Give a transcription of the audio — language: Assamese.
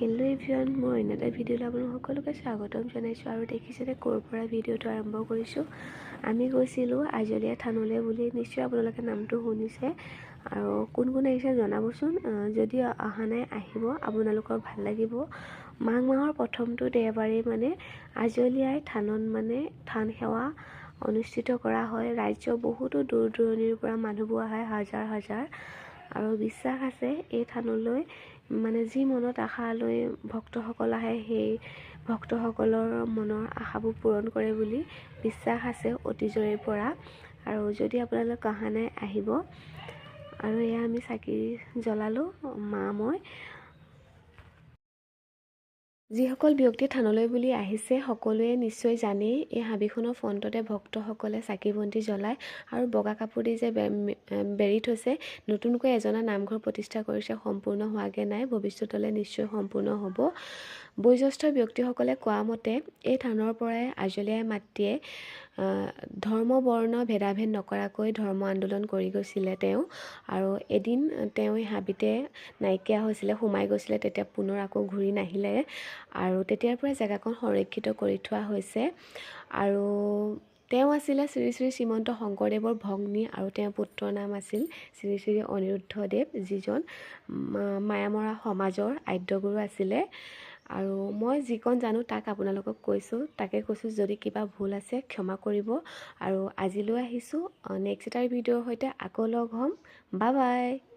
হেল্ল' এভৰিৱান, মই অন্য এটা ভিডিঅ'লৈ আপোনালোক সকলোকে স্বাগতম জনাইছোঁ। আৰু দেখিছেনে ক'ৰ পৰা ভিডিঅ'টো আৰম্ভ কৰিছোঁ? আমি গৈছিলোঁ আজলীয়া থানলৈ বুলি নিশ্চয় আপোনালোকে নামটো শুনিছে। আৰু কোন কোন আহিছে জনাবচোন। যদি অহা নাই আহিব, আপোনালোকৰ ভাল লাগিব। মাঘ মাহৰ প্ৰথমটো দেওবাৰে মানে আজলীয়াই থানত মানে থান সেৱা অনুষ্ঠিত কৰা হয়। ৰাজ্যৰ বহুতো দূৰ দূৰণিৰ পৰা মানুহবোৰ আহে, হাজাৰ হাজাৰ। আৰু বিশ্বাস আছে এই থানলৈ মানে যি মনত আশা লৈ ভক্তসকল আহে, সেই ভক্তসকলৰ মনৰ আশাবোৰ পূৰণ কৰে বুলি বিশ্বাস আছে অতীজৰে পৰা। আৰু যদি আপোনালোক অহা নাই আহিব। আৰু এয়া আমি চাকি জ্বলালোঁ, মা মই। যিসকল ব্যক্তি থানলৈ বুলি আহিছে সকলোৱে নিশ্চয় জানেই, এই হাবিখনৰ ফ্ৰণ্টতে ভক্তসকলে চাকি বন্তি জ্বলায়। আৰু বগা কাপোৰ দি যে বেৰি থৈছে, নতুনকৈ এজনা নামঘৰ প্ৰতিষ্ঠা কৰিছে, সম্পূৰ্ণ হোৱাগৈ নাই, ভৱিষ্যতলৈ নিশ্চয় সম্পূৰ্ণ হ'ব। বয়োজ্যেষ্ঠ ব্যক্তিসকলে কোৱা মতে এই থানৰ পৰাই আজলীয়াই মাতৃয়ে ধৰ্ম বৰ্ণ ভেদাভেদ নকৰাকৈ ধৰ্ম আন্দোলন কৰি গৈছিলে তেওঁ। আৰু এদিন তেওঁ এই হাবিতে নাইকিয়া হৈছিলে, সোমাই গৈছিলে, তেতিয়া পুনৰ আকৌ ঘূৰি নাহিলে। আৰু তেতিয়াৰ পৰাই জেগাকণ সংৰক্ষিত কৰি থোৱা হৈছে। আৰু তেওঁ আছিলে শ্ৰী শ্ৰী শ্ৰীমন্ত শংকৰদেৱৰ ভগ্নী, আৰু তেওঁৰ পুত্ৰৰ নাম আছিল শ্ৰী শ্ৰী অনিৰুদ্ধদেৱ, যিজন মায়ামৰা সমাজৰ আদ্যগুৰু আছিলে। আৰু মই যিকণ জানো তাক আপোনালোকক কৈছোঁ, তাকে কৈছোঁ, যদি কিবা ভুল আছে ক্ষমা কৰিব। আৰু আজিলৈ আহিছোঁ, নেক্সট এটা ভিডিঅ'ৰ সৈতে আকৌ লগ হ'ম। Bye bye.